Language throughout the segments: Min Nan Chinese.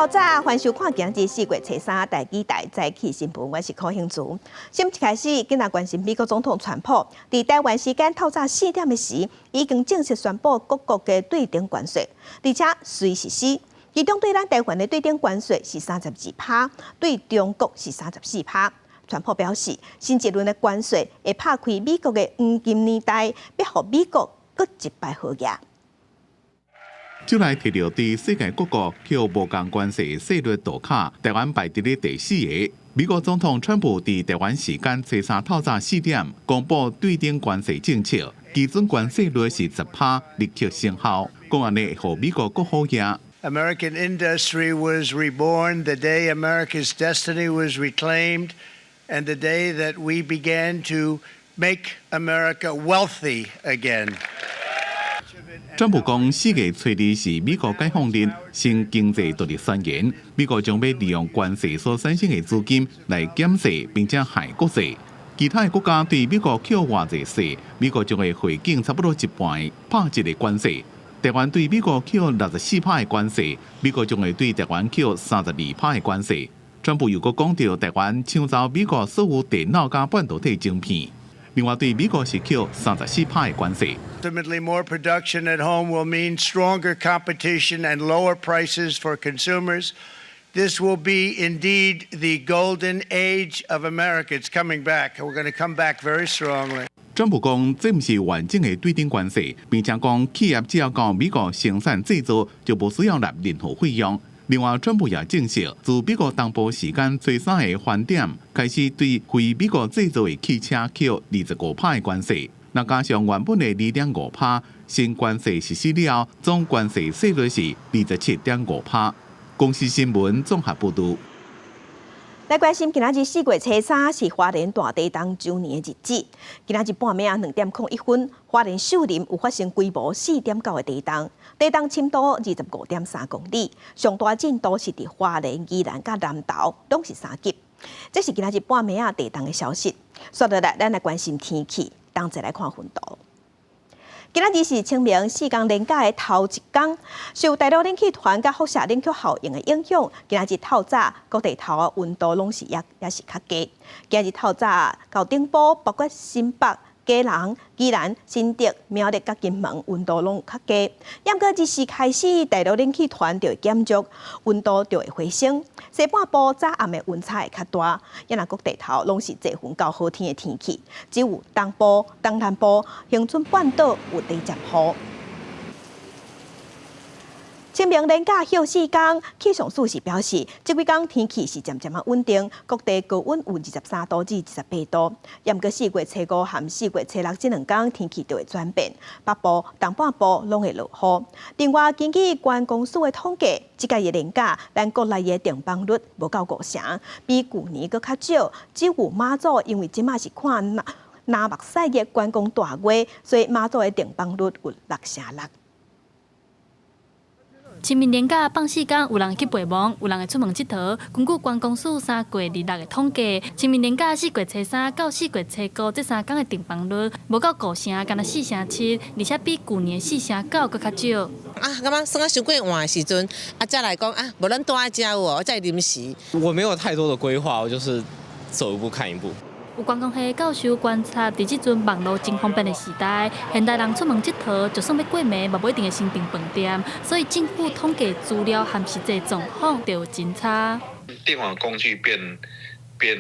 早歡迎收看今日4月初3台語台早起新聞，我是柯興祖。新聞一開始，今仔關心美國總統川普佇台灣時間透早4點的時，已經正式宣布各國的對等關稅，而且隨實施。其中對咱台灣的對等關稅是32趴，對中國是34趴。川普表示，新一輪的關稅會拍開美國的黃金年代，欲予美國閣一擺好額。就來提著佇世界各國予無仝關稅稅率度跤，台灣排佇咧第四个。美國總統川普佇台灣時間初三透早四點公布對等關稅政策，基準關稅率是10趴，立刻生效。講按呢會予美國閣好額。 American industry was reborn the day America's destiny was reclaimed, and the day that we began to make America wealthy again. 川普講，4月初2是美國解放日，新經濟獨立宣言。美國將欲利用關稅所產生的資金來減稅，並且害國稅。其他的國家對美國扣偌濟稅，美國將會回敬差不多一半拍折的關稅。台灣對美國扣64趴的關稅，美國將會對台灣扣32趴的關稅。川普又閣講著台灣搶走美國所有電腦佮半導體晶片。另外對美國是扣34趴的關稅。 Ultimately, more production at home will mean stronger competition and lower prices for consumers. This will be indeed the golden age of America. It's coming back. We're going to come back very strongly. 川普講，這毋是完整的對等關稅，並且講企業只要到美國生產製造，就無需要納任何費用。另外，川普也證實，自美國東部時間初三的翻點開始，對非美國製造的汽車扣25趴的關稅。若加上原本的2.5趴，新關稅實施了後，總關稅稅率是27.5趴。公視新聞綜合報導。來關心今仔日4月初3是花蓮大地動週年的日子。今仔日半暝2點01分，花蓮秀林有發生規模4.9的地動，地動深度25.3公里，上大震度是佇花蓮、宜蘭佮南投，攏是3級。這是今仔日半暝仔地動的消息。煞落來，咱來關心天氣，同齊來看雲圖。今仔日是清明四工連假的頭一工，受大陸冷氣團佮輻射冷卻效應的影響，今仔日透早各地頭的溫度攏是也也是較低。今仔日透早到頂晡，包括新北、基隆、宜蘭、新竹、苗栗佮金門溫度攏較低。毋過日時開始，大陸冷氣團就會減弱，溫度就會回升。西半部早暗的溫差會較大，也若各地頭攏是濟雲到好天的天氣，只有東部、東南部、恆春半島有低暫雨。清明連假歇四工，氣象署是表示，這幾工天氣是漸漸仔穩定，各地高溫有23度至28度。毋過4月初5和4月初6這兩工天氣就會轉變，北部、東半部攏會落雨。另外，根據觀光署的統計，這屆的連假，咱國內的訂房率無夠五成，比舊年閣較少。只有馬祖，因為這馬是看藍目屎的觀光大月，所以馬祖的訂房率有6成6。清明連假放四工，有人去陪墓，有人會出門𨑨迌。根據觀光署3月26的統計，清明連假4月初3到4月初5這三工的訂房率無夠五成，干焦4成7，而且比舊年4成9閣較少。啊，感覺算啊傷過晏的時陣，啊，才來講啊，無咱蹛佇遮有無，才臨時。我沒有太多的規劃，我就是走一步看一步。有觀光系教授觀察，佇這陣網路真方便的時代，現代人出門𨑨迌，就算欲過暝，嘛無一定會先訂飯店，所以政府統計資料和實際狀況就有真差。訂房工具變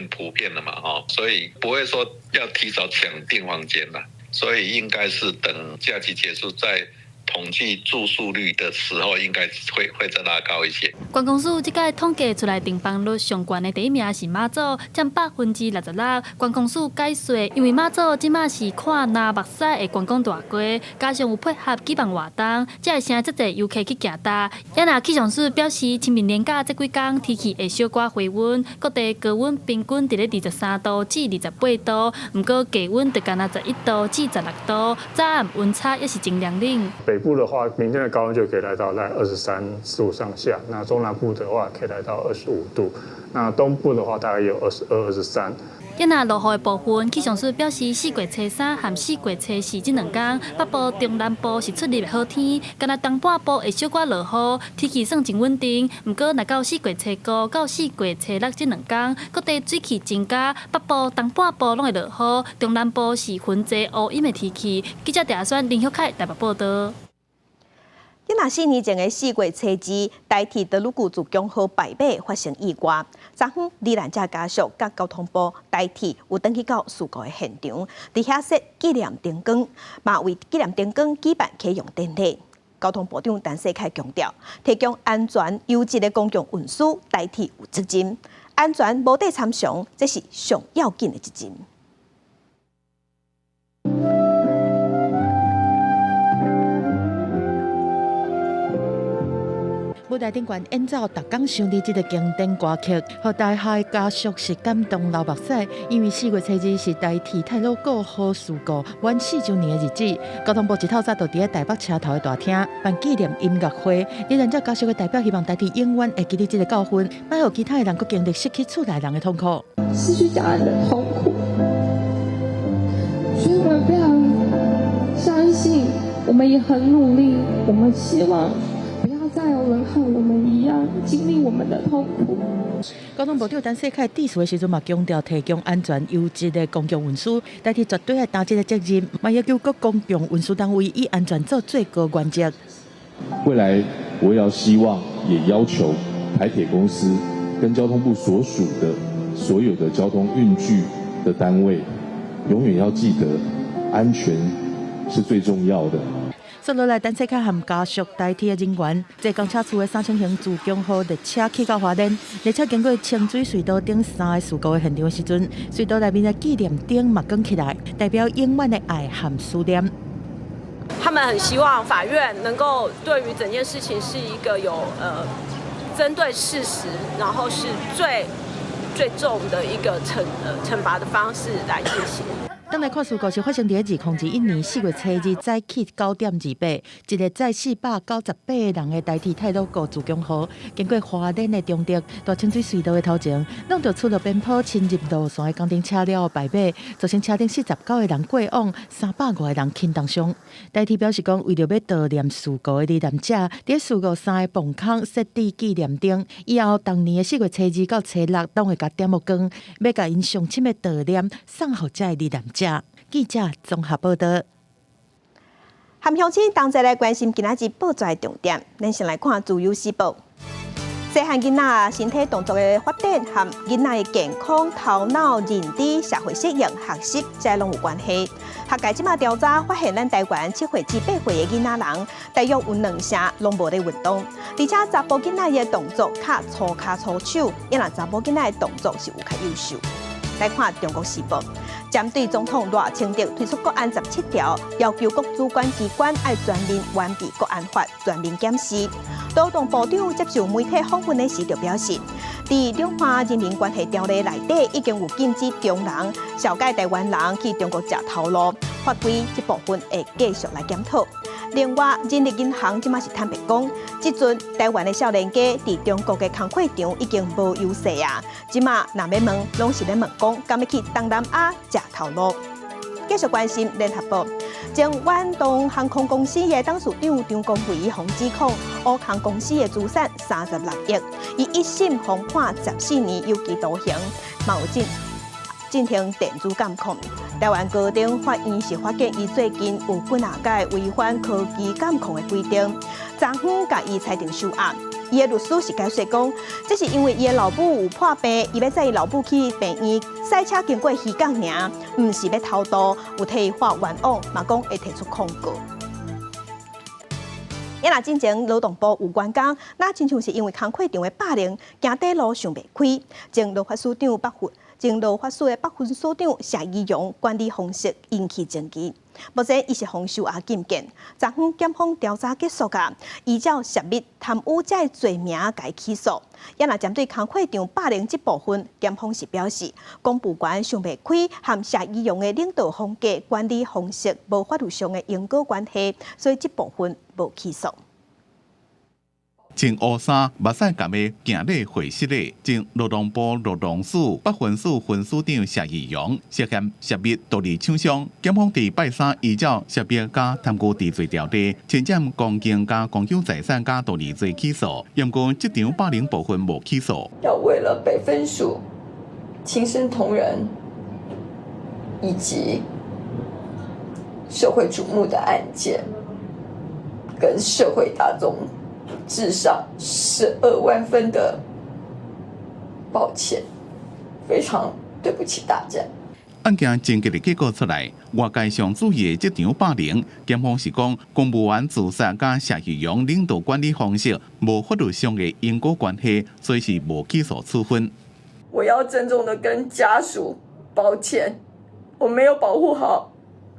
普遍了嘛，所以不會說要提早搶訂房間啦，所以應該是等假期結束再統計住宿率的時候，應該會再拉高一些。觀光署這屆統計出來訂房率上懸的第一名是馬祖，佔66%。觀光署解說，因為馬祖這馬是看藍目屎的觀光大街，加上有配合舉辦活動，才會成遮濟遊客去行搭。也若氣象署表示，清明連假這幾工天氣會小可回溫，各地高溫平均佇咧23度至28度，毋過低溫就干焦11度至16度，早暗溫差也是真涼冷。北部的話，明天的高溫就可以來到在23度上下；那中南部的話，可以來到25度。那東部的話大概有22、23。也若落雨的部分，氣象署表示，四月初三和四月初四這兩天，北部、中南部是出入的好天，干焦東半部會小可落雨，天氣算真穩定。毋過，若到四月初五到四月初六這兩天，各地水汽增加，北部、東半部攏會落雨，中南部是雲濟烏陰的天氣。記者鄭選林旭凱台北報道。這若4年前的4月初2，台鐵太魯閣自強號敗馬發生意外。昨昏罹難者家屬佮交通部台鐵有轉去到事故的現場，佇遐設紀念燈光，嘛為紀念燈光舉辦啟用典禮。交通部長陳世凱強調，提供安全優質的公共運輸，台鐵有責任，安全無得參詳，這是上要緊的責任。舞台頂懸演奏逐工想你這个經典歌曲，予大海家屬是感動流目屎，因為4月初2是台鐵太魯閣號事故滿4週年的日子。交通部一透早就佇咧台北車頭的大廳辦紀念音樂會，罹難者家屬的代表希望台鐵永遠會記得這个教訓，莫予其他的人閣經歷失去厝內人的痛苦。失去家人的痛苦，所以我們非常相信，我們也很努力，我們希望。再有人和我們一樣經歷我們的痛苦。交通部長陳世凱致辭的時陣嘛，強調提供安全優質的公共運輸，台鐵絕對愛擔這个責任，嘛要求各公共運輸單位以安全做最高原則。未來我要希望，也要求台鐵公司跟交通部所屬的所有的交通運具的單位，永遠要記得安全是最重要的。接落來，陳世凱和家屬台鐵的人員坐公車處的3000型自強號列車去到花蓮，列車經過清水隧道頂三个事故的現場的時陣，隧道內面的紀念燈嘛關起來，代表永遠的愛和思念。他們很希望法院能夠對於整件事情是一個有針對事實，然後是最最重的一個懲罰的方式來進行。當來看事故是發生佇2021年4月初2早起9:28，一个載498個人的台鐵太魯閣自強號，經過花蓮的中壢大清水隧道的頭前，弄著出落邊坡侵入路線的工程車了後敗馬，造成車頂49個人過往，300外個人輕重傷。台鐵表示講，為著欲悼念事故的罹難者，佇事故三个磅空設置紀念燈，以後逐年的4月初2到初6，攏會共點光，欲共𪜶上深的悼念送予這个罹難者。記者綜合報道。和鄉親同齊來關心今仔日報紙的重點，咱先來看《自由時報》。細漢囡仔身體動作的發展和囡仔的健康、頭腦、認知、社會適應、學習，這攏有關係。學界這馬調查發現，咱台灣7歲至8歲的囡仔人，大約有2成攏無咧運動，而且查埔囡仔的動作較粗跤粗手，也若查某囡仔的動作是有較優秀。來看《中國時報》，針對總統賴清德推出國安17條，要求各主管機關愛全面完備國安法，全面檢視。勞動部長接受媒體訪問的時就表示，佇兩岸人民關係條例內底已經有禁止中人紹介台灣人去中國食頭路，法規這部分會繼續來檢討。另外，人力銀行這馬是坦白講，這陣台灣的少年家佇中國的工課場已經無優勢啊！這馬若欲問，攏是咧問講，敢欲去東南亞食頭路？繼續關心聯合報，前遠東航空公司的董事長張國維予指控，烏空公司的資產36億，伊一審予判14年有期徒刑，嘛有進行電子監控。台灣高等法院是發現伊最近有幾若改違反科技監控的規定，昨昏共伊裁定收押。伊的律師是解釋講，這是因為伊的老母有破病，伊欲載伊老母去病院，駛車經過漁港爾，毋是欲偷渡，有替伊發冤枉，嘛講會提出控告。也若進前勞動部有員工，那親像是因為工課場的霸凌，驚短路想袂開，前勞法署長北分，前勞法署的北分署長謝宜容管理方式引起爭議。目前伊是予收押禁見，昨昏檢方調查結束啊，依照泄密貪污這个罪名共伊起訴。也若針對工課場霸凌這部分，檢方是表示，公務員想袂開，和謝宜容的領導風格、管理方式無法律上的因果關係，所以這部分無起訴。穿烏衫、目屎含的行禮會失禮。前勞動部勞動署北分署分署長謝義陽涉嫌涉密盜利廠商，檢方佇拜三依照涉密佮貪污治罪條例，侵佔公共佮公有財產佮盜利罪起訴，毋過職場霸凌部分無起訴。要為了北分署親身同仁以及社會矚目的案件，跟社會大眾致上12萬分的抱歉，非常對不起大家。案件終結的結果出來，外界上注意的職場霸凌，檢方是講公務員自殺佮謝義陽領導管理方式無法律上的因果關係，所以是無起訴處分。我要鄭重的跟家屬抱歉，我沒有保護好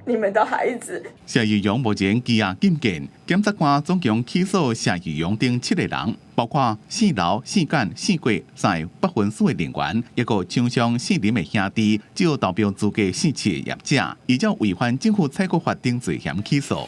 你們的孩子。謝義陽目前羈押禁見，檢察官總共起訴謝義陽等七個人，包括姓劉、姓簡、姓郭三个北分署的人員，一個廠商姓林的兄弟，招投標資格姓謝的業者，依照違反政府採購法等罪嫌起訴。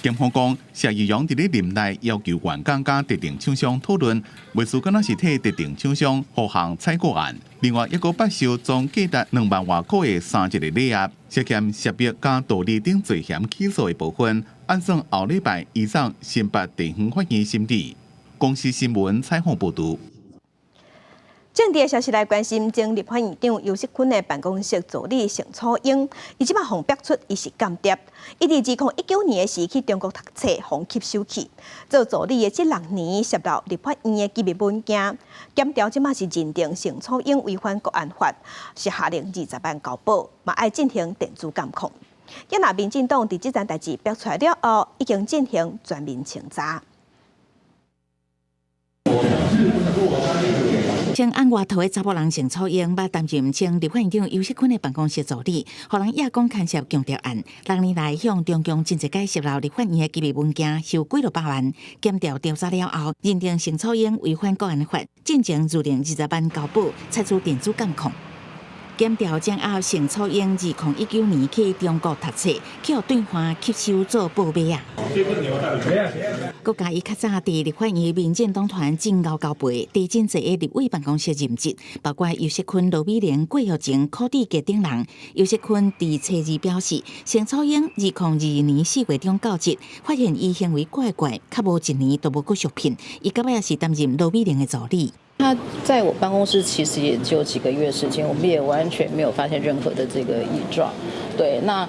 檢方講，謝義陽佇咧任內要求員工佮特定廠商討論，袂輸敢若是替特定廠商護航採購案。另外，一個捌收總價值2萬外箍的三一個禮盒，涉嫌涉密佮盜利等罪嫌起訴的部分，按算後禮拜移送新北地方法院審理。公視新聞採訪報導。政治的消息來關心，前立法院長游錫堃的辦公室助理盛楚英，伊這擺予爆出伊是間諜。伊佇2019年的時去中國讀冊，予吸收去做助理的這6年，洩露立法院的機密文件。檢調這擺是認定盛楚英違反國安法，是下令20萬交保，嘛愛進行電子監控。也若民進黨佇這件代誌爆出來了後，已經進行全面清查。前案外逃的查埔人盛楚英，捌擔任前立法院長游錫堃的辦公室助理，予人掖講牽涉共諜案。6年來向中共真濟擺洩露立法院的機密文件，收幾落百萬。檢調調查了後，認定盛楚英違反國安法，進前諭令20萬交保，採取電子監控。檢調掌握盛楚英2019年去中國讀冊，去予對岸吸收做報馬仔。閣共伊較早佇立法院民進黨團真𠢕交背，佇真濟个立委辦公室任職，包括游錫堃、羅美玲、郭玉晴、柯志杰等人。游錫堃佇初二表示，盛楚英2022年4月中到職，發現伊行為怪怪，較無一年都無閣續聘。伊到尾也是擔任羅美玲的助理。他在我辦公室其實也就幾個月時間，我們也完全沒有發現任何的這個異狀。對，那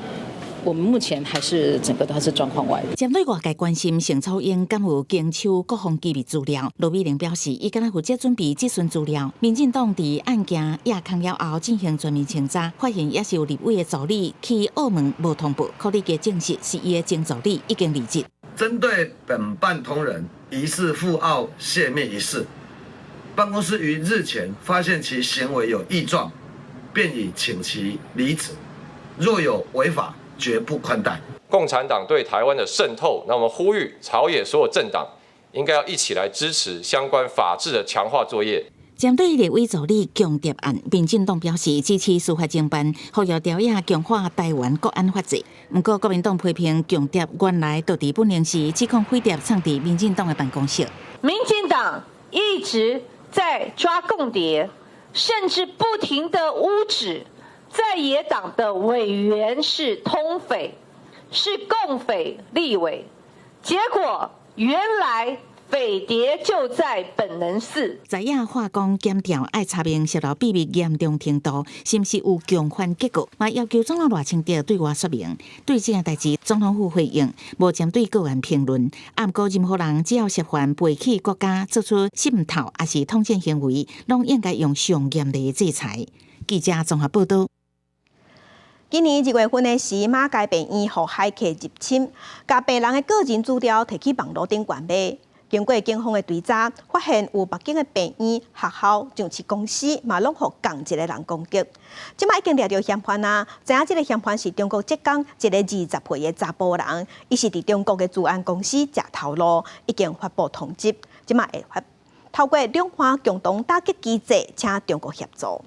我們目前還是整個都是狀況外。針對外界關心盛楚英敢有經手國防機密資料，羅美玲表示，伊敢若負責準備質詢資料。民進黨佇案件掖空了後進行全面清查，發現也是有立委的助理去澳門無通報，柯立傑證實是伊的前助理已經離職。針對本辦同仁疑似赴澳洩密一事，辦公室於日前發現其行為有異狀，便已請其離職。若有違法，絕不寬待。共產黨對台灣的滲透，那我們呼籲朝野所有政黨應該要一起來支持相關法制的強化作業。針對立委助理共諜案，民進黨表示支持司法偵辦，呼籲朝野強化台灣國安法制。毋過國民黨批評共諜原來就佇本寧時，指控匪諜藏佇民進黨的辦公室。民進黨一直在抓共諜，甚至不停的誣指在野黨的委員是通匪，是共匪立委，結果原來匪諜就在本能寺。在野話講檢調愛查明洩露秘密嚴重程度，是毋是有共犯結構，嘛要求總統賴清德對外說明。對這件代誌，總統府回應無針對個案評論。啊，毋過任何人只要涉犯背棄國家，做出滲透抑是統戰行為，攏應該用上嚴厲的制裁。記者綜合報道。今年2月份的時，馬偕病院予駭客入侵，共病人的個人資料提去網路頂懸賣。經過警方的追查，發現有北京的病院、學校、上市公司，嘛攏予仝一个人攻擊。這擺已經掠著嫌犯啊，知影這个嫌犯是中國浙江一个20歲的查埔人，伊是佇中國的資安公司食頭路，已經發布通緝。這擺會發透過兩岸共同打擊機制，請中國協助。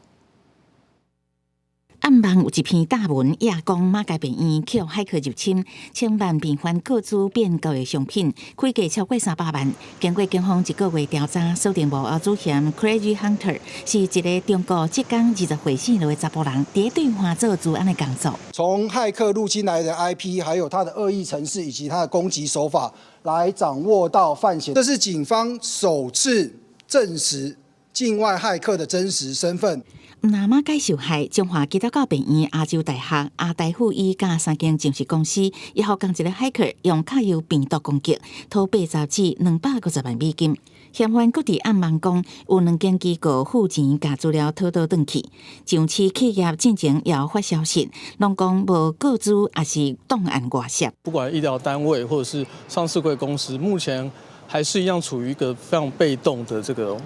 暗網有一篇貼文，也講馬偕病院予駭客入侵，千萬病患個資變交易商品，開價超過300萬。經過警方一個月調查，鎖定幕後主嫌 Crazy Hunter 是一个中國浙江20歲姓羅的查埔人，佇對岸做資安的工作。從駭客入侵來的 IP，還有他的惡意程式以及他的攻擊手法，來掌握到犯嫌。這是警方首次證實境外駭客的真實身份。毋但馬偕受害，彰化基督教病院、亞洲大學、亞大附醫佮三間上市公司，也予仝一个駭客用卡油病毒攻擊，討80至250萬美金。嫌犯閣佇暗網講，有兩間機構付錢共資料討倒轉去。上市企業進前也有發消息，攏講無個資抑是檔案外洩。不管醫療單位或者是上市櫃公司，目前還是一樣處於一個非常被動的這個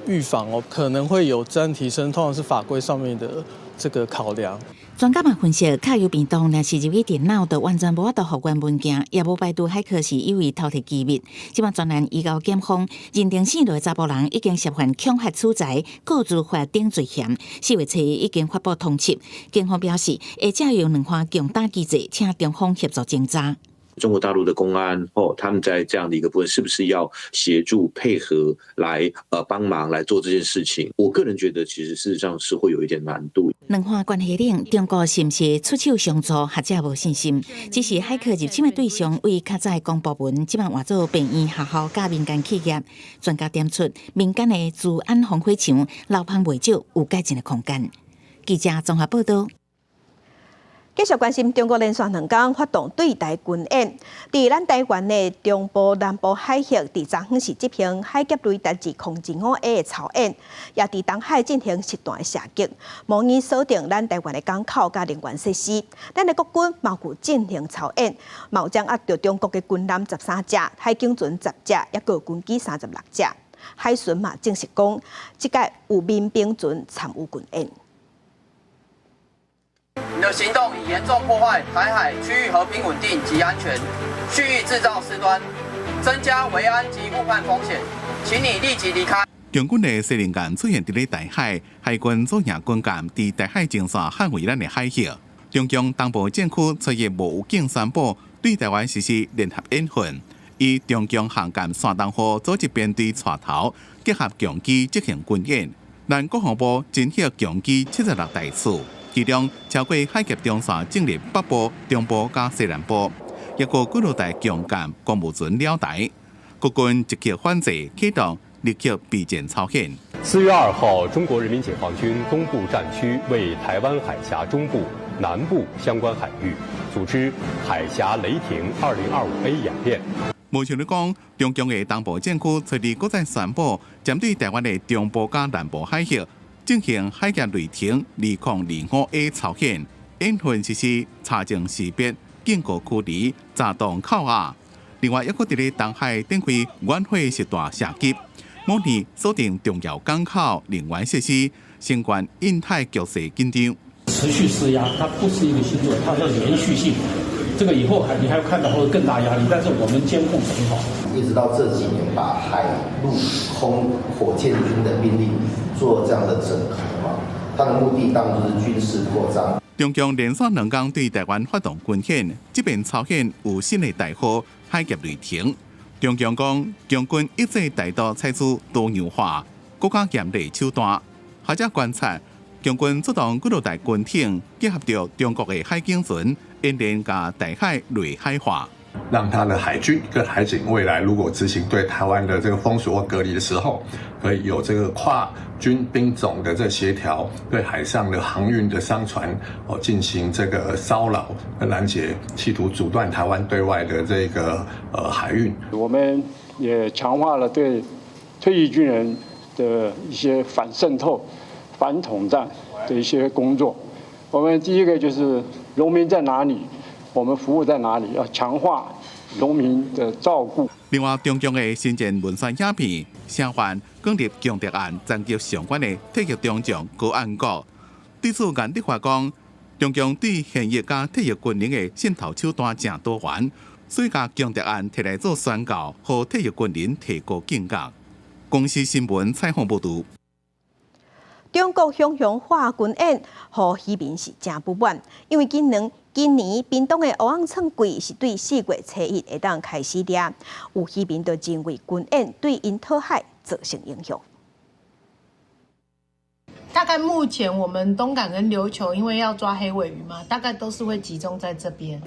預防哦，可能會有資安提升，通常是法規上面的這個考量。專家嘛分析，卡油病毒若是入去電腦，就完全無法度復原文件，也無排除駭客是有意偷提機密。這擺專案移交檢方認定，姓羅的查埔人已經涉犯恐嚇取財、個資法等罪嫌。4月初一已經發布通緝。警方表示，會借用兩項強打機制，請中方協助偵查。中國大陸的公安哦，他們在這樣的一個部分，是不是要協助配合來幫忙來做這件事情？我個人覺得，其實事實上是會有一點難度。兩岸關係冷，中國是毋是出手相助，學者無信心。只是駭客入侵的對象為較早的公部門，這擺換做病院、學校佮民間企業。專家點出，民間的資安防火牆流芳袂少，有改進的空間。記者綜合報道。繼續關心中國連續兩工發動對台軍演，佇咱台灣的中部、南部海域，佇昨昏是執行海峽雷達2025 A 的操演，也佇東海進行實彈的射擊，模擬鎖定咱台灣的港口佮能源設施。咱的國軍嘛有進行操演，嘛有掌握著中國的軍艦13隻、海警船10隻，抑閣有軍機36隻。海巡嘛證實講，這擺有民兵船參與軍演。你的行動已嚴重破壞台海區域和平穩定及安全，蓄意製造事端，增加維安及誤判風險，請你立即離開。中軍的司令艦出現佇咧大海，海軍左營軍艦佇大海前線捍衛咱的海域。中共東部戰區初一無預警宣布對台灣實施聯合演訓，以中共航艦山東號組織編隊帶頭，結合強機執行軍演。咱國防部偵獲強機76台次。其中超過海峽中線進入北部、中部佮西南部，抑閣幾落台強艦、公務船2台，國軍積極反制，啟動立刻備戰操演。4月2號，中國人民解放軍東部戰區為台灣海峽中部、南部相關海域組織海峽雷霆2025 A 演練。無像你講，中共的東部戰區初二閣再宣布，針對台灣的中部佮南部海域進行海峽雷霆2025 A 操演，演訓實施查證識別、警告驅離、閘擋扣押。另外，抑閣佇咧東海展開遠火實彈射擊，模擬鎖定重要港口、能源設施，相關印太局勢緊張。持續施壓，它不是一個星座，它是連續性。這個以後還你還會看到會更大壓力，但是我們監控很好。一直到這幾年，把海陸空火箭軍的兵力做這樣的整合嘛，它的目的當然就是軍事擴張。中共連續兩工對台灣發動軍演，這遍操演有新的代號海峽雷霆。中共講，共軍抑制台獨採取多樣化、閣較嚴厲手段。學者觀察，共軍出動幾落台軍艇，結合著中國的海警船，演練共台海類海化，讓他的海軍跟海警未來如果執行對台灣的這個封鎖或隔離的時候，可以有這個跨軍兵種的這個協調，對海上的航運的商船哦進行這個騷擾跟攔截，企圖阻斷台灣對外的這個海運。我們也強化了對退役軍人的一些反滲透、反統戰的一些工作。我們第一個就是農民在哪裡，我們服務在哪裡，要強化農民的照顧。另外，中共的新戰文宣影片，聲援攻入強敵案斬擊相關的退役中將高安國。對此，顏德華講，中共對現役佮退役軍人的滲透手段誠多元，所以共強敵案提來做宣告，予退役軍人提高警覺。公視新聞採訪報導。中國雄雄化軍演，予漁民是誠不滿，因為今年屏東的烏甕創季是對4月初1會當開始掠，有漁民就認為軍演對𪜶討海造成影響。大概目前我們東港跟琉球，因為要抓黑鮪魚嘛，大概都是會集中在這邊。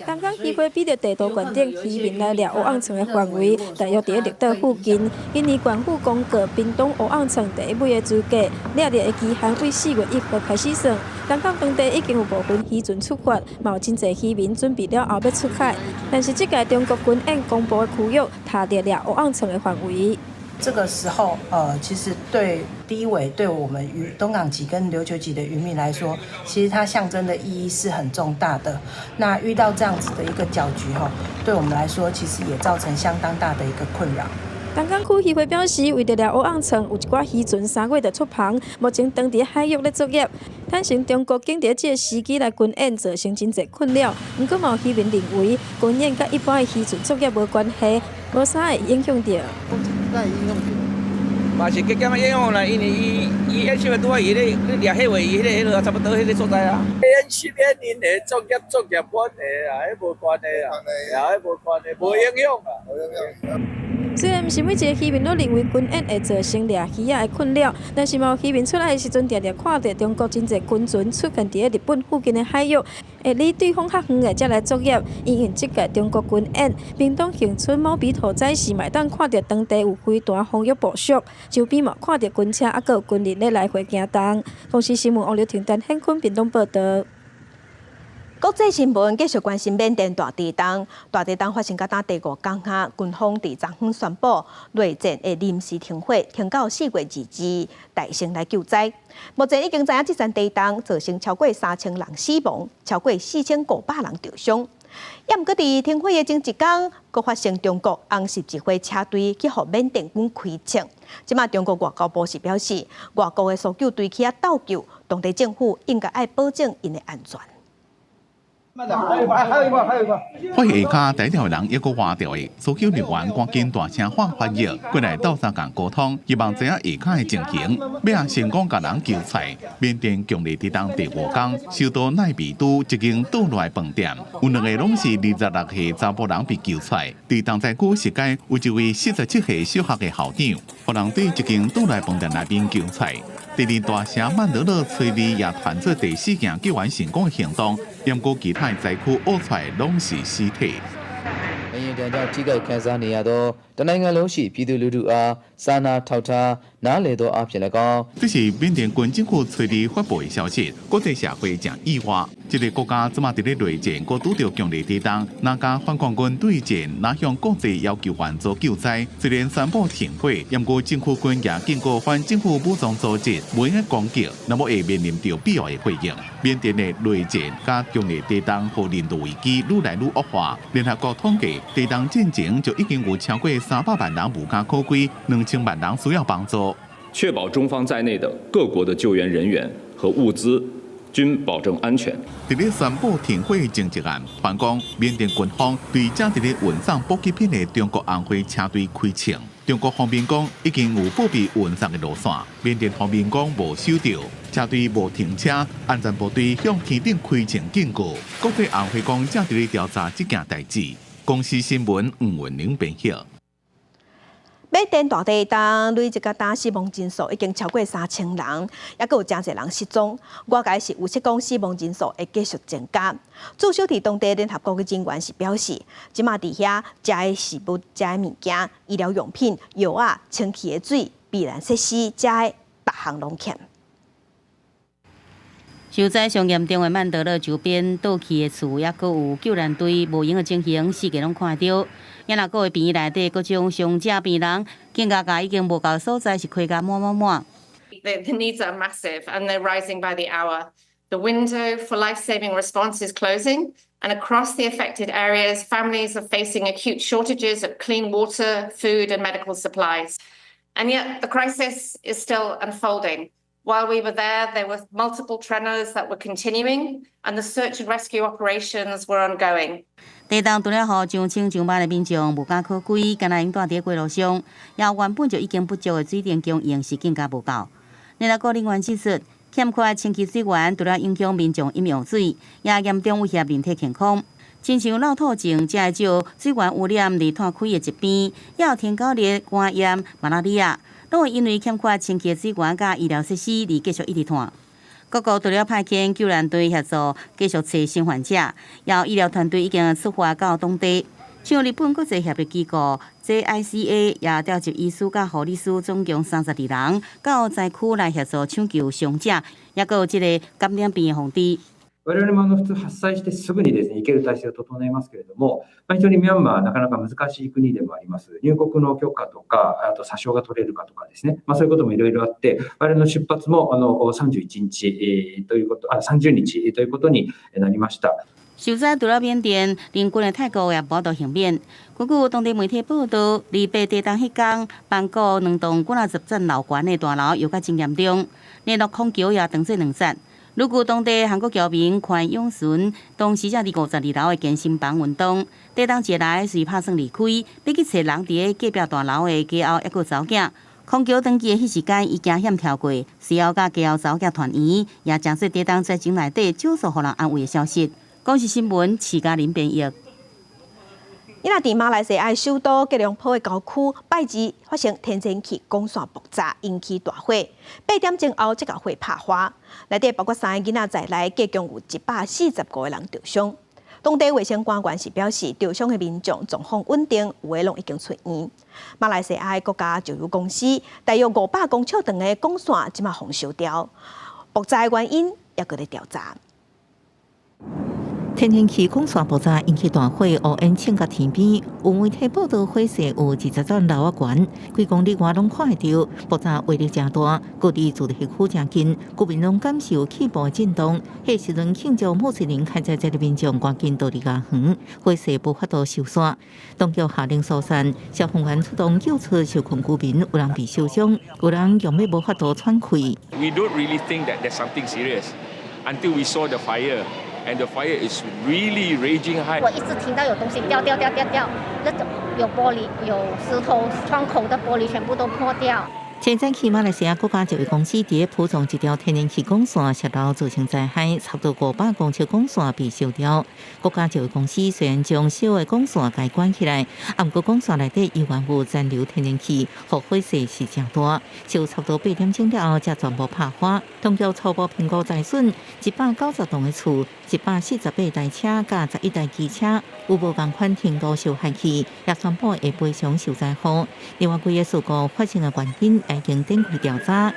東港漁會比著地圖懸頂，漁民來掠烏甕創的範圍，大約佇綠島附近。今年縣府公告，屏東烏甕創第一尾的資格，掠著的期限對4月1號開始算。東港當地已經有部分漁船出發，嘛有真濟漁民準備了後欲出海。但是這屆中國軍演公布的區域，踏著掠烏甕創的範圍。這個時候，其實對低緯對我們漁東港籍跟琉球籍的漁民來說，其實它象徵的意義是很重大的。那遇到這樣子的一個攪局，哈，對我們來說，其實也造成相當大的一個困擾。東港區漁會表示，為著掠烏甕創，有一寡漁船3月就出帆，目前當地海域咧作業。坦承中國揀佇這個時機來軍演，造成真濟困擾。毋過嘛有漁民認為，軍演佮一般的漁船作業無關係，無啥會影響著。嘛是加減仔影響啦，因為伊伊演習的拄仔伊咧咧掠黑鮪魚，彼個差不多彼個所在啊。演習演𪜶的作業作業關係啦，彼無關係啦，啊，彼無關係，無影響啊。無影響。雖然毋是每一个漁民攏認為軍演會造成掠魚仔的困擾，但是嘛有漁民出來的時陣，定定看著中國真濟軍船出現佇日本附近的海域，會離對方較遠的才來作業。因應這屆中國軍演，屏東恆春貓鼻頭早市嘛會當看著當地有飛彈防禦部署，周邊嘛看著軍車猶閣有軍人咧來回行動。公視新聞王劉婷、陳顯坤屏東報導。國際新聞繼續關心緬甸大地震，大地震發生到今第五工啊，軍方佇昨昏宣布雷戰會臨時停火，停到4月2日大成來救災。目前已經知影這場地震造成超過3000人死亡，超過4500人著傷。也毋過佇停火的前一工，閣發生中國紅十字會車隊去予緬甸軍開槍。這馬中國外交部是表示，外國的搜救隊去遐鬥救，當地政府應該愛保證𪜶的安全。發現下跤第一條人猶閣活著的，搜救人員趕緊大聲喊翻譯，過來鬥相共溝通，希望知影下跤的情形，欲成功共人救出來。緬甸強烈地震第五工，首都奈比都一間倒落來飯店，有兩个攏是26歲查埔人被救出來。佇重災區實街有一位47歲小學的校長，予人對一間倒落來飯店內面救出來。第二大城曼德勒催日也傳出第四件救援成功的行動，毋過其他災區挖出來攏是屍體。 ငလျင်ဒဏ်ကြောင့်ထိခိုက်ခံစားနေရသောတနိုင်ငံလုံးရှိပြည်သူလူထုအားစာနာထောက်ထားနားလည်သောအားဖြင့်၎င်း 這是緬甸軍政府催日發布的消息，國際社會誠意外。這个國家這馬佇咧內戰，閣拄著強烈地震，若佮反抗軍對戰，若向國際要求援助救災。雖然宣布停火，毋過政府軍也警告反政府武裝組織，袂用攻擊，若無會面臨著必要的回應。緬甸的內戰佮強烈地震予人道危機愈來愈惡化。聯合國統計，地震進前就已經有超過300萬人無家可歸，2000萬人需要幫助。確保中方在內的各國的救援人員和物資均保證安全。佇咧宣布停火前一暗，傳講緬甸軍方對正佇咧運送補給品的中國紅會車隊開槍。中國方面講已經有報備運送的路線，緬甸方面講無收著，車隊無停車，安全部隊向天頂開槍警告。國際紅會講正佇咧調查這件代誌。公視新聞吳文玲編譯。緬甸大地震累積到今死亡人數已經超過3000人，猶閣有誠濟人失蹤。外界是預測講死亡人數會繼續增加。駐守佇當地聯合國的人員是表示，這馬佇遐食的食物、食的物件、醫療用品、藥仔、清氣的水、避難設施，遮的逐項攏欠。受災上嚴重的曼德勒周邊倒去的厝，猶閣有救援隊無閒的情形，四界攏看著。也若閣有病院內底各種傷者病人，更加加已經無夠所在，是開甲滿滿滿。 The needs are massive and they're rising by the hour. The window for life-saving response is closing, and across the affected areas, families are facing acute shortages of clean water, food, and medical supplies. And yet, the crisis is still unfolding. While we were there, there were multiple tremors that were continuing, and the search and rescue operations were ongoing. 地震除了予上千上萬的民眾無家可歸，敢若𪜶蹛佇街路上，也原本就已經不足的水電供應是更加無夠。聯合國人員指出，欠缺清潔水源，除了影響民眾飲用水，也嚴重威脅人體健康。親像漏吐症，才會招水源污染而湠開的疾病，也有天狗熱、肝炎、馬拉利亞，攏會因為欠缺清潔水源佮醫療設施而繼續一直湠。各國除了派遣救援隊協助繼續揣生還者，也有醫療團隊已經出發到當地。像日本國際協力機構 JICA 也調集醫師佮護理師總共32人到災區來協助搶救傷者，抑閣有這个感染病的防治。我々も普通発災してすぐにですね、行ける体制を整えますけれども、まあ、非常にミャンマーはなかなか難しい国でもあります。入國の許可とか、あと査証が取れるかとかですね、まあ、そういうこともいろいろあって、我々の出発も31日ということ、あ、30日ということになりました。受災除了緬甸，鄰近的泰國也無法度幸免。根據當地媒體報導，28地震彼工，曼谷兩棟幾若十層樓懸的大樓搖甲真嚴重，連絡空橋也當作兩節。根據當地韓國僑民寬永順，當時正佇52樓的健身房運動，地震一來隨拍算離開，欲去揣人佇咧隔壁大樓的家後抑閣查某囝。空橋轉機的彼時間，伊驚險跳過，隨後佮家後查某囝團圓，也成做地震災情內底少數予人安慰的消息。公視新聞，徐嘉玲編譯。伊若佇馬來西亞首都吉隆坡的郊區，拜二發生天然氣管線爆炸，引起大火。8點鐘後，這個火拍花，內底包括三个囡仔在內，計共有145個人著傷。當地衛生官員是表示，著傷的民眾狀況穩定，有的攏已經出院。馬來西亞的國家石油公司大約500公尺長的管線，這馬予燒掉。爆炸的原因猶閣咧調查。天然氣管線爆炸引起大火，烏煙衝到天邊。有媒體報道，火勢有20層樓仔懸，幾公里外攏看會著。爆炸威力誠大，距離住宅區誠近，居民攏感受氣部的震動。彼時陣慶祝穆斯林開齋節的民眾趕緊逃離家園，火勢無法度收煞。當局下令疏散，消防員出動救出受困居民，有人被燒傷，有人用欲無法度喘氣。 We don't really think that there's something serious until we saw the fire. And the fire is really raging high. 我一直聽到有東西掉掉掉掉掉，那種有玻璃、有石頭、窗口的玻璃全部都破掉。前早起馬來西亞國家石油公司佇咧蒲種一條天然氣管線洩漏造成災害，差不多500公尺管線被燒掉。國家石油公司雖然將燒的管線共關起來，啊，毋過管線內底依然有殘留天然氣，予火勢是誠大。燒差不多8點鐘了後，才全部拍花。當局初步評估災損190棟的厝，148台車佮11台機車，有無仝款程度受害去，也宣布會賠償受災戶。另外幾个事故發生的原因已經展開調查。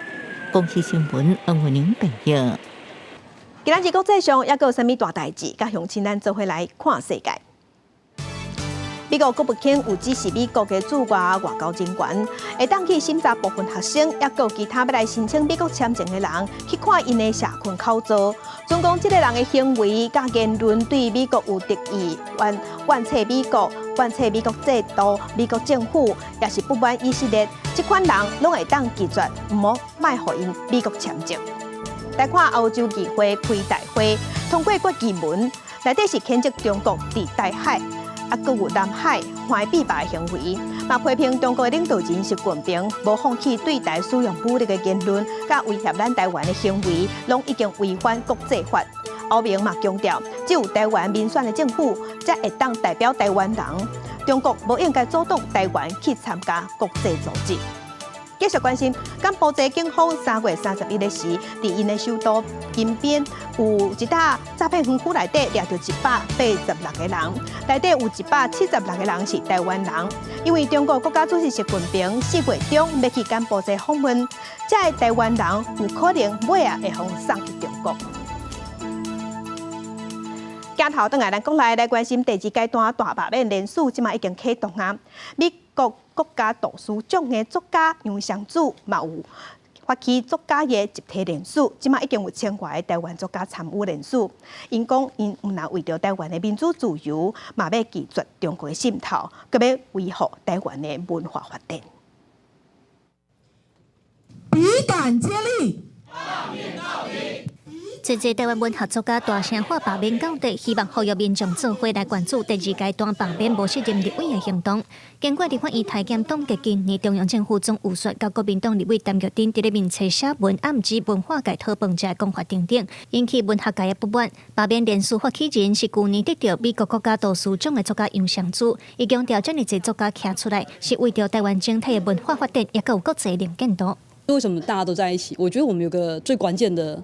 公視新聞黃慧玲編譯。今仔日國際上猶閣有啥物大代誌？佮鄉親咱做伙來看世界。美國國務卿有指示美國的駐外外交人員，會當去審查部分學生，抑閣有其他欲來申請美國簽證的人，去看𪜶的社群口座。總講這个人的行為佮言論對美國有敵意，怨斥美國、怨斥美國制度、美國政府，抑是不滿以色列，這款人攏會當拒絕，毋好莫予𪜶美國簽證。來看歐洲議會開大會，通過決議文，內底是譴責中國佇台海。啊，閣有南海橫壁壩的行為，嘛批評中國領導人習近平無放棄對台使用武力的言論，佮威脅咱台灣的行為，攏已經違反國際法。歐盟嘛強調，只有台灣民選的政府，才會當代表台灣人。中國無應該阻擋台灣去參加國際組織。繼續關心，柬埔寨警方3月31日時，佇𪜶的首都金邊有一搭詐騙園區內底掠著186個人，內底有176個人是台灣人。因為中國國家主席習近平4月中欲去柬埔寨訪問，這个台灣人有可能尾仔會予送去中國。鏡頭轉來咱國內來關心第二階段大罷免聯署，這馬已經啟動啊！美國國家圖書獎的作家楊雙子嘛有發起作家的集體聯署，這馬已經有千外个台灣作家參與聯署。𪜶講，𪜶毋但為著台灣的民主自由，嘛欲拒絕中國的滲透，閣欲維護台灣的文化發展。筆桿接力，罷免到底。濟濟臺灣文學作家大聲喊罷免到底，希望呼籲民眾做伙來關注第二階段罷免無適任立委的行動。經過立法院裁減凍結今年中央政府總預算，佮國民黨立委陳玉珍佇咧面冊寫文暗指文化界討飯食的講法等等，引起文學界的不滿。罷免連署發起人是舊年得著美國國家圖書獎的作家楊尚珠，伊強調遮爾濟作家徛出來，是為著臺灣整體的文化發展，也閣有國際能見度。為什麼大家都在一起？我覺得我們有個最關鍵的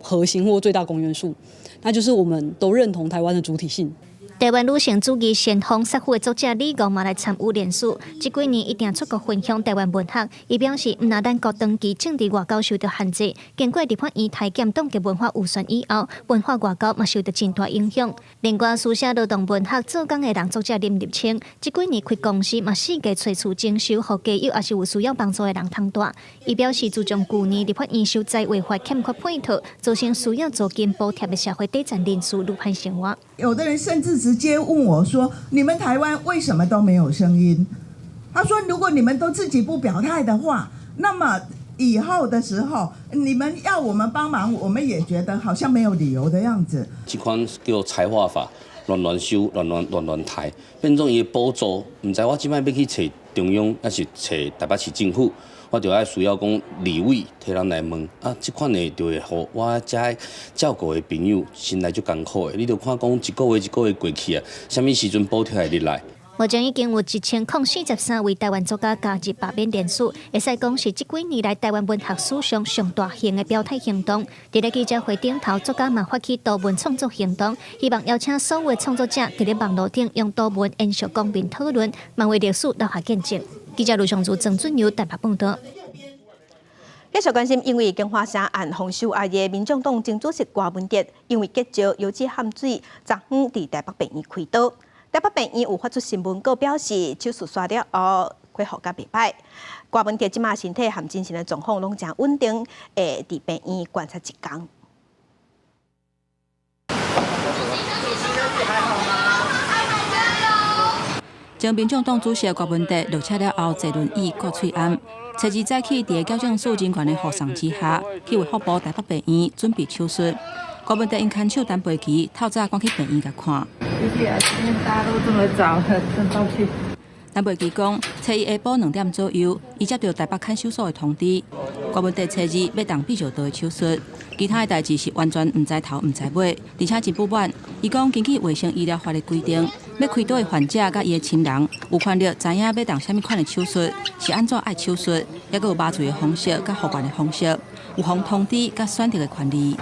核心或最大公約數，那就是我們都認同臺灣的主體性。臺灣女性主義先鋒薩夫的作者李敖嘛來參與聯署，這幾年一定出國分享臺灣文學。伊表示，毋但咱國長期政治外交受到限制，經過立法院裁減凍結文化預算以後，文化外交嘛受到真大影響。另外，書寫勞動文學做工的人作者林立青，這幾年開公司嘛四界揣厝整修，予家友抑是有需要幫助的人通蹛。伊表示，自從舊年立法院修災會法欠缺配套，造成需要租金補貼的社會底層人士愈歹生活。有的人甚至直接問我說：“你們台灣為什麼都沒有聲音？”他說：“如果你們都自己不表態的話，那麼以後的時候，你們要我們幫忙，我們也覺得好像沒有理由的樣子。” 這款叫做裁劃法，亂亂修、亂亂亂亂抬，變做伊的補助，毋知我這擺欲去揣中央，抑是揣台北市政府，我就愛需要講立委替咱來問啊，這款的就會予我遮照顧的朋友心內足艱苦的。你就看講一個月一個月過去啊，啥物時陣補貼會入來？目前已經有1043位臺灣作家加入罷免連署，會使講是這幾年來臺灣文學史上上大型的表態行動。佇咧記者會頂頭，作家嘛發起圖文創作行動，希望邀請所有的創作者佇咧網路頂用圖文延續公民討論，嘛為歷史留下見證。記者盧尚如、曾俊友台北報導。繼續關心，因為京華城案封收押的民眾黨前主席柯文哲，因為結石腰子譀水，昨昏佇台北病院開刀。台北病院有發出新聞稿表示，手術煞了後恢復甲袂䆀。柯文哲這馬身體和精神的狀況攏誠穩定，會佇病院觀察一工。前民眾黨主席柯文哲落車了後，坐輪椅掛喙罨。初二早起，佇矯正署人員的護送之下，去衛福部台北病院準備手術。柯文哲𪜶牽手陳培琪，透早趕去病院共看。謝謝啊，今天大家都這麼早，真抱歉。陳培琪講，初一下晡2點左右，伊接著台北看守所的通知，柯文哲初二欲動泌尿道的手術，其他的代誌是完全毋知頭毋知尾，而且真不滿。伊講，根據衛生醫療法的規定，欲開刀的患者佮伊的親人有權利知影欲動啥物款的手術，是按怎愛手術，抑閣有麻醉的方式佮復原的方式，有予通知佮選擇的權利。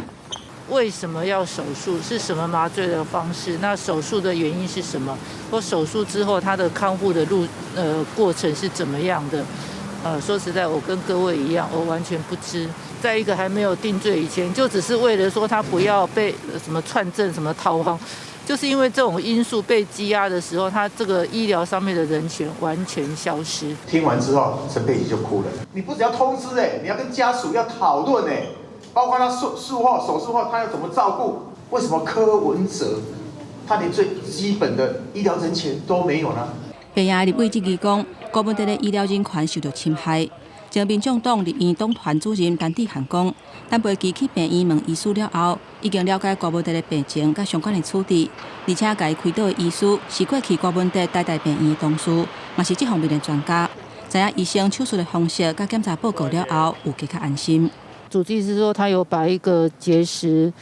為什麼要手術？是什麼麻醉的方式？那手術的原因是什麼？或手術之後他的康復的路過程是怎麼樣的？說實在，我跟各位一樣，我完全不知。在一個還沒有定罪以前，就只是為了說他不要被什麼串證、什麼逃亡，就是因為這種因素被羈押的時候，他這個醫療上面的人權完全消失。聽完之後，陳佩琪就哭了。你不只要通知你要跟家屬要討論包括他術後手術後他要怎麼照顧？為什麼柯文哲他連最基本的醫療人權都沒有呢？病院立委質疑講，柯文哲的醫療人權受到侵害。前民眾黨立院黨團主任陳智菡講，陳培琪去病院問醫師了後，已經了解柯文哲的病情佮相關的處置，而且共伊開刀的醫師是過去柯文哲台大病院的同事，嘛是這方面的專家，知影醫生手術的方式佮檢查報告了後，有加較安心。主治醫師說，他有把一個結石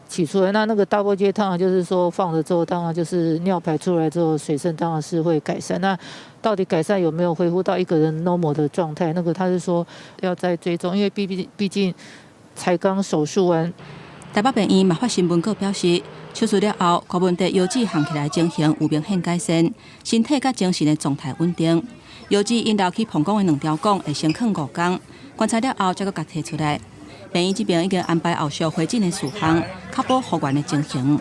取出來，那個 double J 當然就是說放了之後，當然就是尿排出來之後，水深當然是會改善。那到底改善有沒有恢復到一個人 normal 的狀態？那個他是說要再追蹤，因為畢竟才剛手術完。台北病院嘛發新聞稿表示，手術了後，柯文哲腰子烘起來情形有明顯改善，身體佮精神的狀態穩定。腰子𪜶留去澎港的兩條港會先囥5工，觀察了後才閣共提出來。病院這邊已經安排後續回診的事項，確保復原的情形。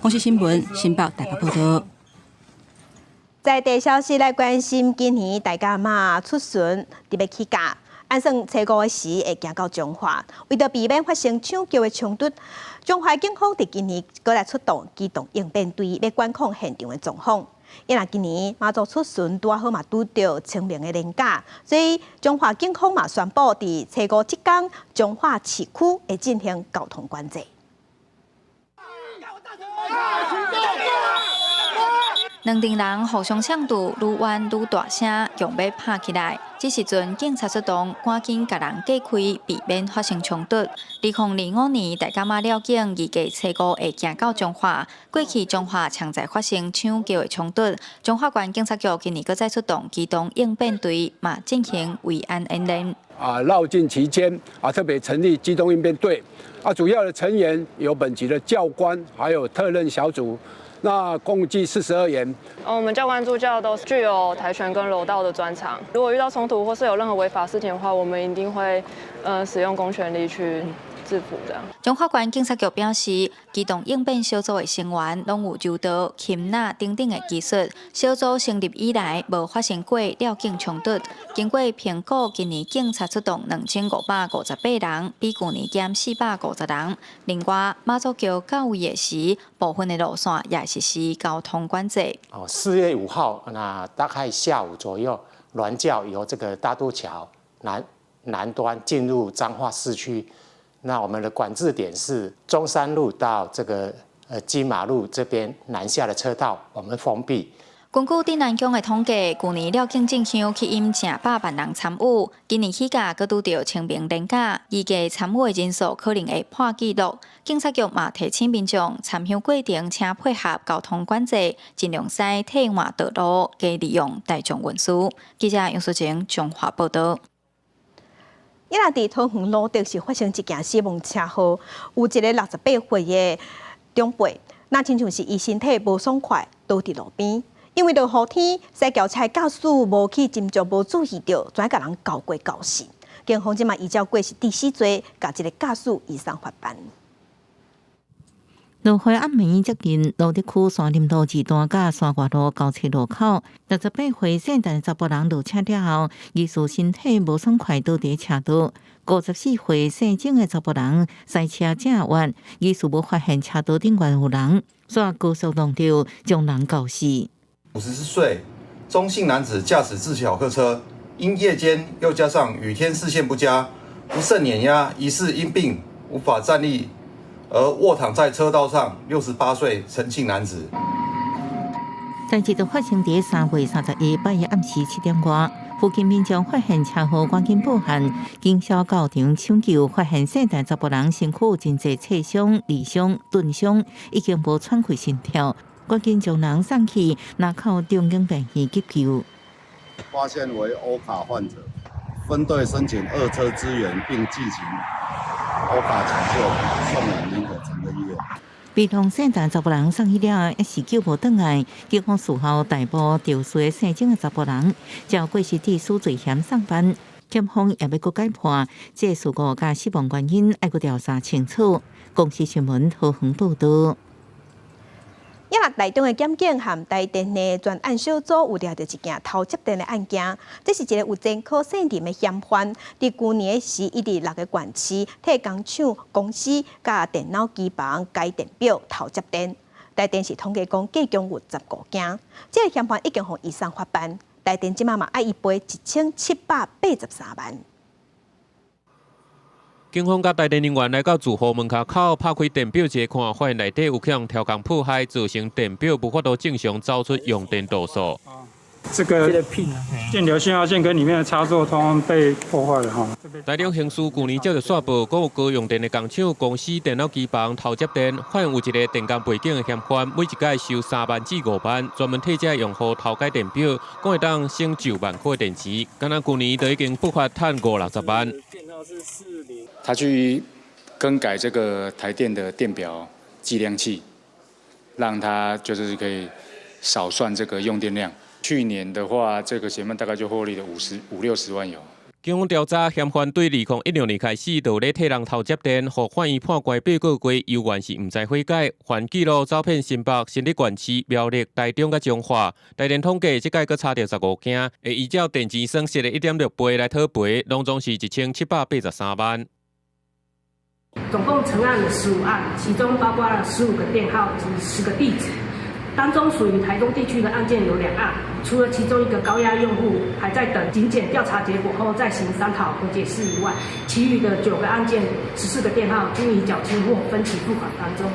公視新聞新北台北報導。在地消息來關心，今年大甲媽出巡特別起價，按算初五的時會行到彰化，為著避免發生搶轎的衝突，彰化警方佇今年閣來出動機動應變隊，欲管控現場的狀況。因為今年媽祖出巡拄好嘛拄著清明的連假，所以彰化警方嘛宣布，佇初五這工，彰化市區會進行交通管制。兩陣人互相嗆堵，愈冤愈大聲，強欲拍起來。這時陣警察出動，趕緊共人隔開，避免發生衝突。2025年大甲媽廖警預計初五會行到彰化。過去彰化常在發生搶轎的衝突，彰化縣警察局今年閣再出動機動應變隊，嘛進行維安演練。啊，繞境期間啊，特別成立機動應變隊，啊，主要的成員有本級的教官，還有特任小組。那共計42員。我們教官助教都具有跆拳跟柔道的專長。如果遇到衝突或是有任何違法事情的話，我們一定會使用公權力去制服這樣。彰化縣警察局表示，機動應變小組的成員攏有柔道、擒拿等等的技術。小組成立以來，無發生過廖警衝突。經過評估，今年警察出動2558人，比舊年減450人。另外，媽祖轎到位的時，部分的路線也實施交通管制。哦，4月5號，那大概下午左右，鑾轎由這個大渡橋南端進入彰化市區。那我們的管制點是中山路到這個金馬路這邊南下的車道，我們封閉。根據鎮安宮的統計，舊年廖境進香吸引100萬人參與，今年起價閣拄著清明連假，預計參與的人數可能會破紀錄。警察局嘛提醒民眾參香過程，請配合交通管制，盡量使替換道路，加利用大眾運輸。記者楊淑晴彰化報道。伊若佇桃園蘆竹是發生一件死亡車禍，有一个68歲的長輩，那親像是伊身體無爽快，倒佇路邊，因為落雨天，駛轎車駕駛無去斟酌，無注意著，轉共人鉤過鉤死。警方這馬依照過失致死罪，共這个駕駛移送法辦。落雨暗暝接近蘆竹區山林路二段佮山外路交叉路口，68歲姓陳查埔人落車了後，疑似身體無爽快，倒佇車道。54歲姓鄭的查埔人駛車正遠，疑似無發現車道頂懸有人，煞高速撞著，將人鉤死。54歲鍾姓男子駕駛自小客車，因夜間又加上雨天視線不佳，不慎碾壓，疑似因病無法站立。而臥躺在車道上，68歲陳姓男子。代誌就發生佇3月31拜一暗時7點外，附近民眾發現車禍，趕緊報案，警消到場搶救，發現姓陳查埔人身軀真濟擦傷、裂傷、鈍傷，已經無喘氣心跳，趕緊將人送去林口中興病院急救。發現為歐卡患者，分隊申請二車支援，並進行歐卡搶救，送往林口長庚醫院。被通姓陳查埔人送去了後，一時救無轉來。警方事後逮捕肇事的姓鄭的查埔人，照過失致死罪嫌送辦。檢方也欲閣改判，這事故佮死亡原因愛閣調查清楚。公視新聞桃園報道。也若台中的檢警和台電的專案小組有掠著一件偷接電的案件，這是一个有前科姓林的嫌犯，佇舊年時，伊佇六个縣市替工廠公司佮電腦機房改電表偷接電。台電是統計講，計共有15件，這个嫌犯已經予移送法辦。台電這馬嘛愛伊賠1783萬。警方佮台電人員來到住戶門跤口，拍開電表一看，發現內底有予人偷工破壞，造成電表無法度正常走出用電度數。這個電流信號線跟裡面的插座通通被破壞了哈。台中刑事舊年接著煞報，講有高用電的工廠公司電腦機房偷接電，發現有一个電工背景的嫌犯，每一擺收3萬至5萬，專門替這用戶偷改電表，講會當省9萬塊電錢。敢若舊年就已經不法趁五六十萬。他去更改這個台電的電表計量器，讓他就是可以少算這個用電量。去年的話，這個嫌犯大概就獲利了五六十萬有。警方調查，嫌犯對2016年開始就咧替人偷接電，予法院判關8個月，猶原是毋知悔改，犯紀錄走遍新北、新竹縣市、苗栗、台中佮彰化。台電統計，這擺閣查著15件，會依照電錢損失的1.6倍來討賠，攏總是1783萬。總共成案了15案，其中包括了15個電號及10個地址。當中屬於台中地區的案件有2案，除了其中一個高壓用戶還在等警檢調查結果後再行商討和解事宜外，其餘的9個案件、14個電號均已繳清或分期付款當中。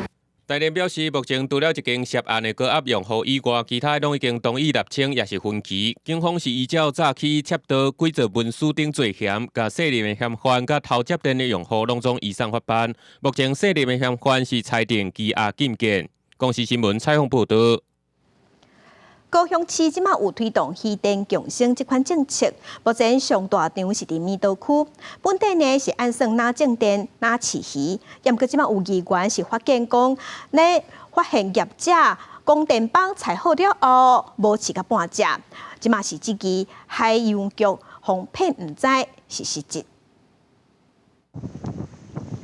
台電表示，目前除了一間涉案的高壓用戶以外，其他攏已經同意釐清，抑是分歧。警方是依照早起竊盜、偽造文書等罪嫌，共卸任的嫌犯佮偷接電的用戶攏總移送法辦。目前卸任的嫌犯是裁定羈押禁見。公視新聞採訪報導。高雄市這馬有推動漁電共生這款政策，目前上大場是佇彌陀區，本底呢是按算若種電若飼魚，毋過這馬有議員是發現講，咧發現業者光電板採好了後，無飼到半隻，這馬是質疑海洋局予騙毋知是失職。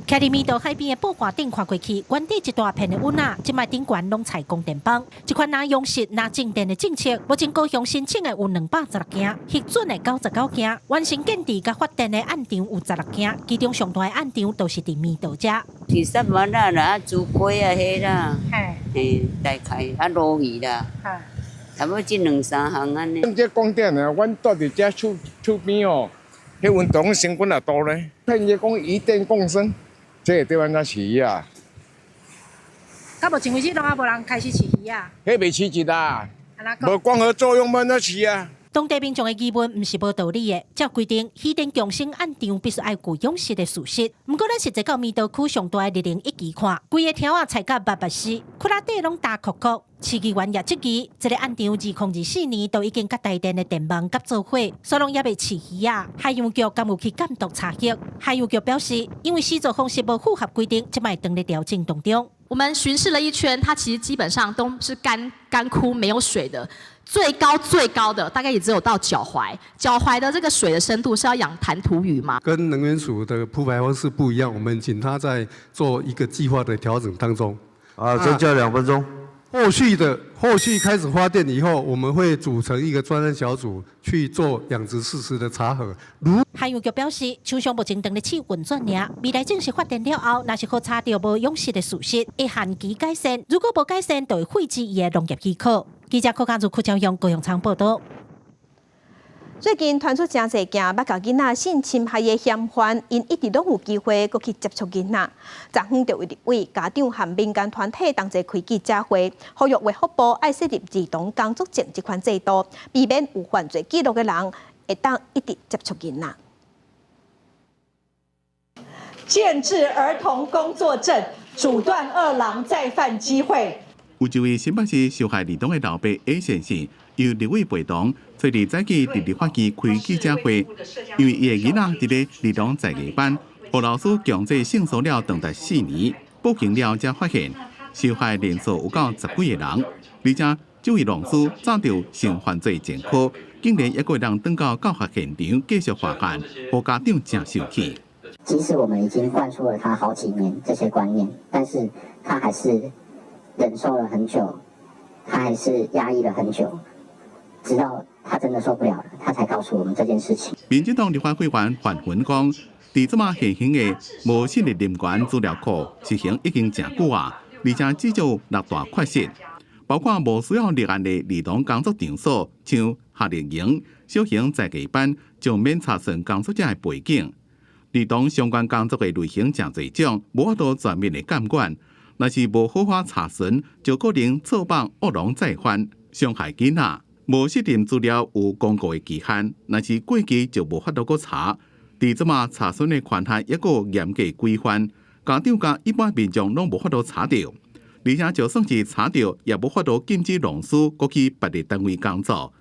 徛佇彌陀海邊的布掛頂看過去，原底一大片的葸仔，這擺頂懸攏採光電板。這款若養殖若種電的政策，目前高雄申請的有216件，核准的99件，完成建置佮發電的案場有16件，其中上大的案場都是佇彌陀遮。是啥物啦？啦，豬龜啊，彼啦，嘿，大概啊鱸魚啦，差不多這兩三項按呢。這光電呢，阮蹛佇遮厝厝邊哦，彼運動成本也大咧。騙伊講漁電共生。這會對按怎飼魚啊？到目前為止，攏猶無人開始飼魚啊。彼袂飼得啊，無光合作用，欲按怎飼啊？當地民眾的疑問毋是無道理的，照規定，漁電共生案場必須愛具養殖的事實。毋過，咱實際到彌陀區上大的日寧一期看，規个柱仔採甲密密實，窟仔底攏焦涸涸。市議員也質疑，這个案場2024年就已經佮台電的電網合做伙，所以攏猶未飼魚仔。海洋局敢有去監督查核？海洋局表示，因為施作方式無符合規定，這擺當咧調整當中。我們巡視了一圈，它其實基本上都是乾乾枯沒有水的。最高最高的大概也只有到腳踝，腳踝的這個水的深度是要養彈塗魚嗎？跟能源署的鋪排方式不一樣，我們請他在做一個計劃的調整當中。啊，增加2分鐘。後續開始發電以後，我們會組成一個專案小組去做養殖事實的查核。如海洋局表示，廠商目前當咧試運轉爾，未來正式發電了後，若是予查著無養殖的事實，會限期改善。如果無改善，就會廢止伊的農業許可。記者柯家如、柯朝陽、高雄倉報道。最近傳出誠濟件欲共囡仔性侵害的嫌犯，𪜶一直攏有機會閣去接觸囡仔。昨昏就有立委、家長和民間團體同齊開記者會，呼籲衛福部愛設立兒童工作證這款制度，避免有犯罪記錄的人會當一直接觸囡仔。建置兒童工作證，阻斷惡狼再犯機會。有一位新北市受害兒童的老爸 A 先生，由立委陪同，昨日早起佇立法院開記者會，因為伊的囡仔佇咧兒童才藝班，予老師強制性騷擾長達4年，報警了才發現受害人數有夠十幾個人，而且這位老師早就性犯罪前科，竟然猶閣會當轉到教學現場繼續犯案，予家長誠受氣。即使我們已經灌輸了他好幾年這些觀念，但是他還是忍受了很久，他還是壓抑了很久，直到他真的受不了了，他才告訴我們這件事情。民進黨立法委員范雲講，佇這馬現行的無信任人權資料庫實行已經誠久啊，而且至少六大缺失，包括無需要立案的兒童工作場所，像夏令營、小型才藝班，就免查詢工作者的背景。兒童相關工作的類型誠濟種，無法度全面的監管。若是無好好查詢，就可能錯放惡狼再犯，傷害囡仔。無信任資料有公告的期限，若是過期就無法度閣查。佇這馬查詢的權限猶閣嚴格規範，家長佮一般民眾攏無法度查著。而且就算是查著，也無法度禁止老師閣去別个單位工作。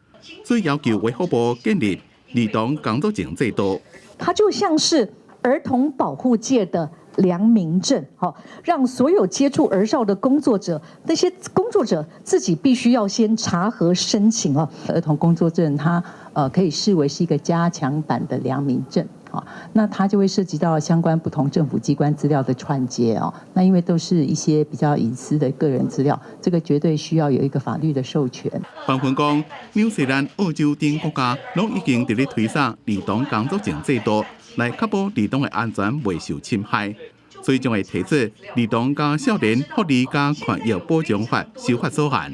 所以要求衛福部建立兒童工作證制度。它就像是兒童保護界的良民證，好，讓所有接觸兒少的工作者，那些工作者自己必須要先查核申請哦。兒童工作證，它可以視為是一個加強版的良民證，好，那它就會涉及到相關不同政府機關資料的串接哦。那因為都是一些比較隱私的個人資料，這個絕對需要有一個法律的授權。范雲講，紐西蘭、澳洲等國家攏已經佇咧推捒兒童工作證制度，來確保兒童的安全袂受侵害，所以將會提出兒童佮少年福利佮權益保障法修法草案，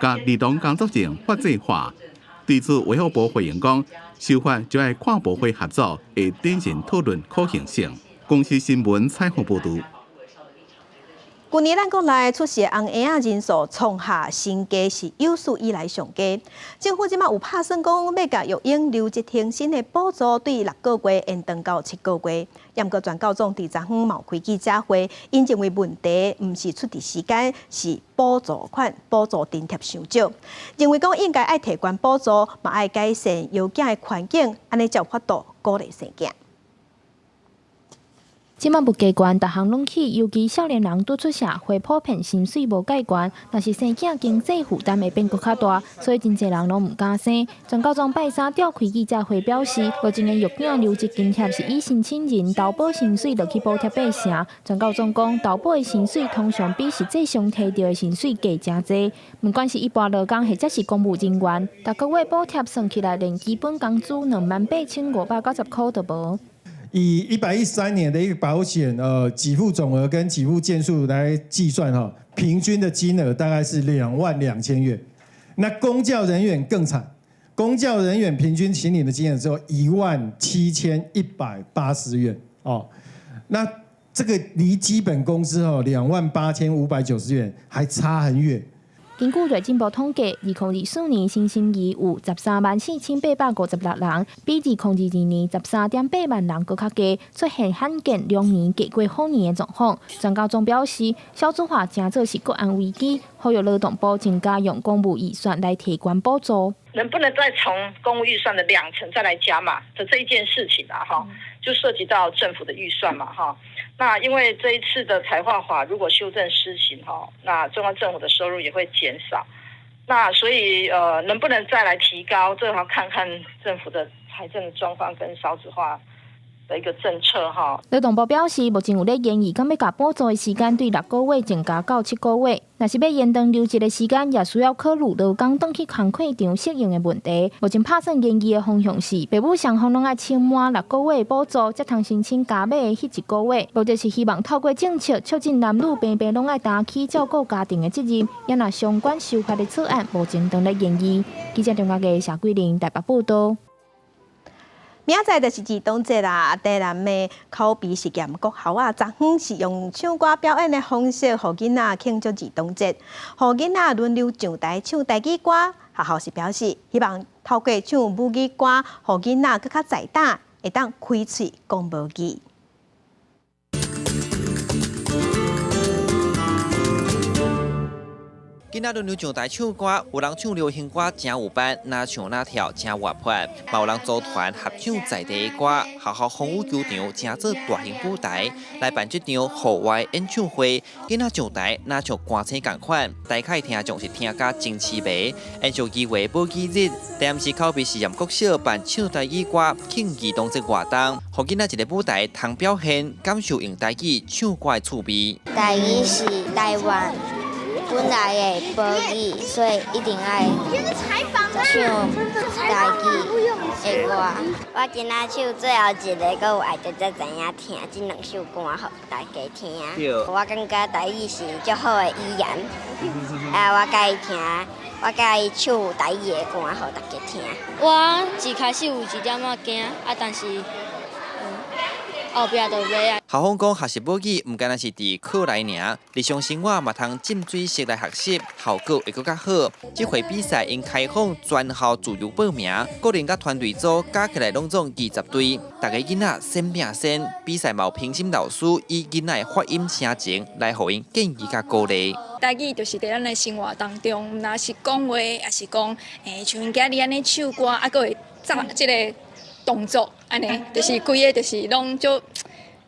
共兒童工作證法制化。對此，衛福部回應講，修法就愛跨部會合作，會謹慎討論可行性。公視新聞採訪報導。舊年咱國內出世的嬰仔人數創下新低，是有史以來上低。政府這馬有拍算講，欲共育嬰留職停薪的補助對6個月延長到7個月。毋過全教總佇昨昏嘛有開記者會，𪜶認為問題毋是出佇時間，是補助款、補助津貼傷少。認為講應該愛提懸補助，嘛愛改善育囝的環境，按呢才有法度鼓勵生囝。這馬物價懸，逐項攏起，尤其少年人拄出社會，普遍薪水無蓋懸，若是生囝經濟負擔會變閣較大，所以真濟人攏毋敢生。全教總拜三召開記者會表示，目前的育囝留職津貼是以申請人投保薪水落去補貼八成。全教總講，投保的薪水通常比實際上提著的薪水低誠濟。毋管是一般勞工或者是公務人員，逐個月補貼算起來，連基本工資28,590箍都無。以113年的一個保險，給付總額跟給付件數來計算，哈，平均的金額大概是22,000元。那公教人員更慘，公教人員平均請領的金額只有17,180元，哦，那這個離基本工資哦28,590元還差很遠。根據內政部統計，2024年新生兒有134,856人，比2022年13.8萬人閣較低，出現罕見2年低過好年的狀況。全教總表示，少子化誠做是國安危機，呼籲勞動部增加用公務預算來提懸補助。能不能再從公務預算的2成再來加碼的這一件事情啊？哈，就涉及到政府的預算嘛？哈，那因為這一次的台化法如果修正施行，哈，那中央政府的收入也會減少。那所以能不能再來提高？這要看看政府的財政狀況跟少子化的一個政策哈。勞動部表示，目前有咧研議，敢欲共補助的時間對6個月增加到7個月。若是欲延長留職的時間，也需要考慮勞工轉去工課場適應的問題。目前拍算研議的方向是，爸母雙方攏愛請滿六個月的補助，才通申請加碼的彼1個月。目的是希望透過政策促進男女平平攏愛擔起照顧家庭的責任。也若相關修法的草案，目前正咧研議。記者張家傑、謝桂玲台北報道。明仔載就是兒童節啦，台南的口鼻實驗國校啊，昨昏是用唱歌表演的方式，予囡仔慶祝兒童節，予囡仔輪流上台唱台語歌。學校是表示，希望透過唱母語歌，予囡仔閣較在膽，會當開喙講母語。囡仔輪流上台唱歌，有人唱流行歌誠有範，哪唱哪跳誠活潑，嘛有人組團合唱在地的歌。學校風雨球場誠做大型舞台來辦這場戶外演唱會。囡仔上台，若像歌星仝款，台下聽眾是聽甲真悽迷。延續二月母語日，台南市口鼻實驗國小辦唱台語歌慶兒童節活動，予囡仔一个舞台通表現，感受用台語唱歌的趣味。台語是台灣本來的母語，所以一定愛唱台語的歌。我今仔唱最後一个，閣有愛著才知影聽這兩首歌，予大家聽。我感覺台語是足好的語言，啊，我佮意聽，我佮意唱台語的歌，予大家聽。我一開始有一點仔驚，啊，但是後壁就袂啊。校方講，學習母語毋干焦是佇課內爾，日常生活嘛通浸水式來學習，效果會閣較好。這回比賽𪜶開放全校自由報名，個人佮團隊組加起來攏總20隊，逐个囡仔先拼先。比賽嘛有評審老師以囡仔的發音聲情來予𪜶建議佮鼓勵。台語就是佇咱的生活當中，毋但是講話，抑是講，像𪜶今日按呢唱歌，啊，閣會做這个動作，按呢，就是規个就是攏足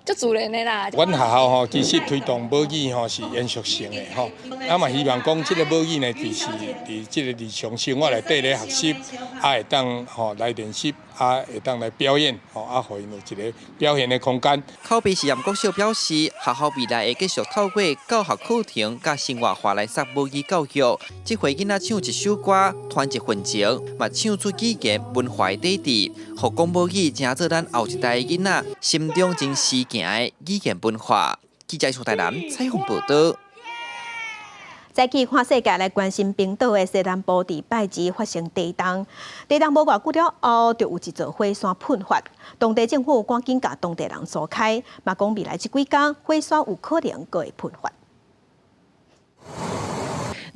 足自然的啦。阮學校吼，其實推動母語吼是延續性的吼，啊嘛希望講這個母語呢，就是佇這個日常生活內底咧學習，啊會當吼來練習，啊會當來表演，吼啊予𪜶有一個表現的空間。口鼻實驗國小表示，學校未來會繼續透過教學課程佮生活化來設母語教育。這回囡仔唱一首歌，傳一份情，嘛唱出語言文化的底蘊，予講母語誠做咱後一代囡仔心中真時行的語言文化。記者蘇台南採訪報導。再去看世界來關心冰島的西南部，佇拜二發生地動，地動無偌久了後，就有一座火山噴發。當地政府趕緊共當地人疏開，嘛講未來這幾工火山有可能閣會噴發。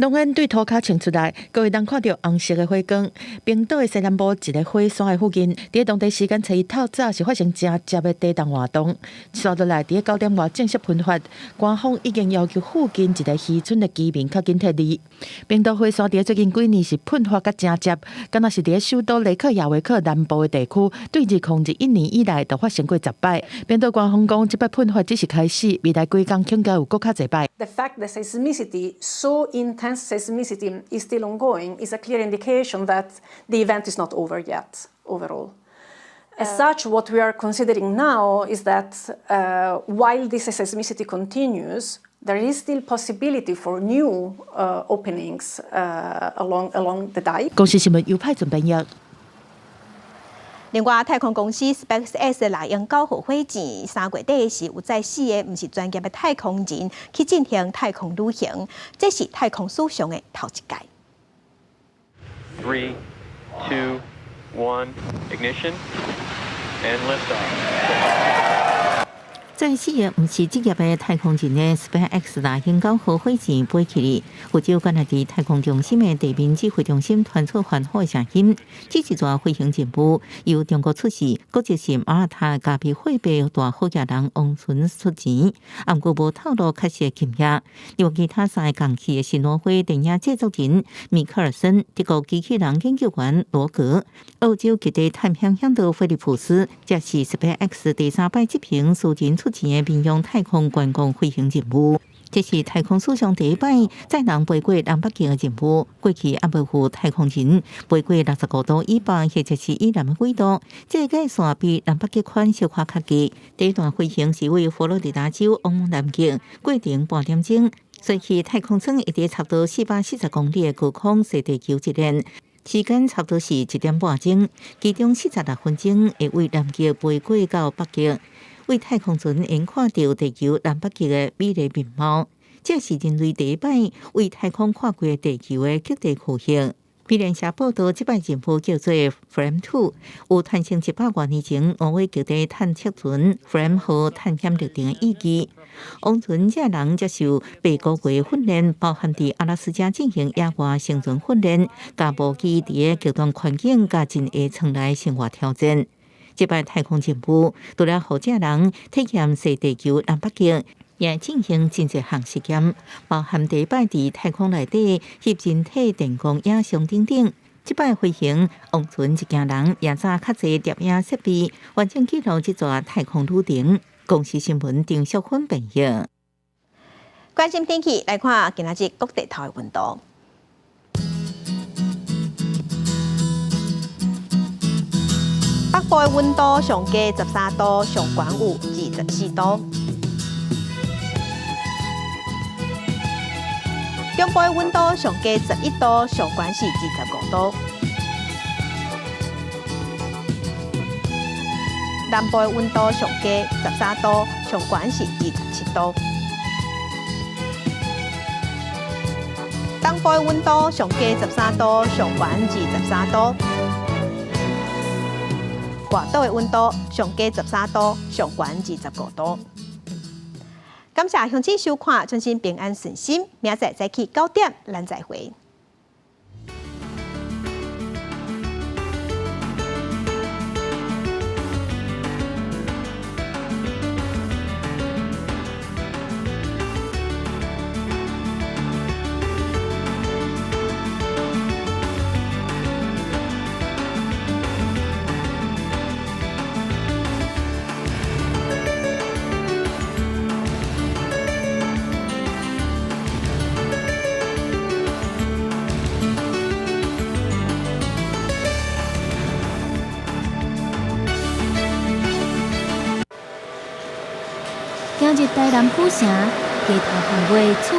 濃煙對塗跤衝出來，閣會當看著紅色的火光。冰島的西南部一个火山的附近，佇當地時間初一透早是發生誠捷的地動活動。紲落來，佇9點外正式噴發，官方已經要求附近一个漁村的居民較緊撤離。冰島火山佇最近幾年是噴發甲誠捷，敢若是佇首都雷克雅維克南部的地區，對2021年以來就發生過10擺。冰島官方講，這擺噴發只是開始，未來幾工恐驚有閣較濟擺。 The fact that seismicity, so intense seismicity, is still ongoing is a clear indication that the event is not over yet overall. As such, what we are considering now is that while this seismicity continues, there is still possibility for new openings along the dike. 公視新聞由派準備譯。另外，太空公司 SpaceX 獵鷹9號火箭3月底時有載四个毋是專業的太空人去進行太空旅行，這是太空史上的頭一擺。 Three, two, one, ignition, and liftoff. 載四个毋是職業的太空人的 SpaceX 獵鷹9號火箭飛起哩，佛州甘迺迪太空中心的地面指揮中心傳出歡呼的聲音。這一逝飛行任務由中國出示，國籍是馬耳他加密貨幣大好額人王純出錢，毋過無透露確實的金額。另外，其他三个共去的是挪威電影製作人米克爾森、德國機器人研究員羅格、澳洲極地探險嚮導菲利普斯，這是 SpaceX 第三擺執行私人出錢的民用太空觀光飛行任務，這是太空史上第一擺載人飛過南北極的任務。過去猶無有太空人飛過65度以北或者是以南的緯度，這個界線比南北極圈小可較低。第一段飛行是位佛羅里達州往南極，過程半點鐘，隨去太空艙會佇差不多440公里的高空踅地球一輪。時間差不多是1點半鐘，其中46分鐘會位南極飛過到北極。為太空船會看著地球南北極的美麗面貌，這是人類第一擺為太空看過地球的極地區域。美聯社報道，這擺任務叫做 Fram 2，有傳承100多年前挪威極地探測船 Fram 號探險歷程的意義。王純這人接受8個月訓練，包含佇阿拉斯加進行野外生存訓練，共無機佇個極端環境佮真下艙內生活挑戰。這擺太空任務，除了予這人體驗踅地球南北極，也進行真濟項實驗，包含第一擺佇太空內底翕人體電光影像等等。這擺飛行，王純一行人也載較濟攝影設備，完整記錄這逝太空旅程。公視新聞張淑芬編譯。關心天氣，來看今仔日各地頭的溫度。北部的溫度上低13度，上懸有24度。中部的溫度上低11度，上懸是25度。南部的溫度上低13度，上懸是27度。東部的溫度上低13度，上懸23度。外島的溫度上低13度，上懸25度。感謝鄉親收看，祝恁平安順心。明仔載早起9點，咱再會。今日台南府城街頭巷尾處。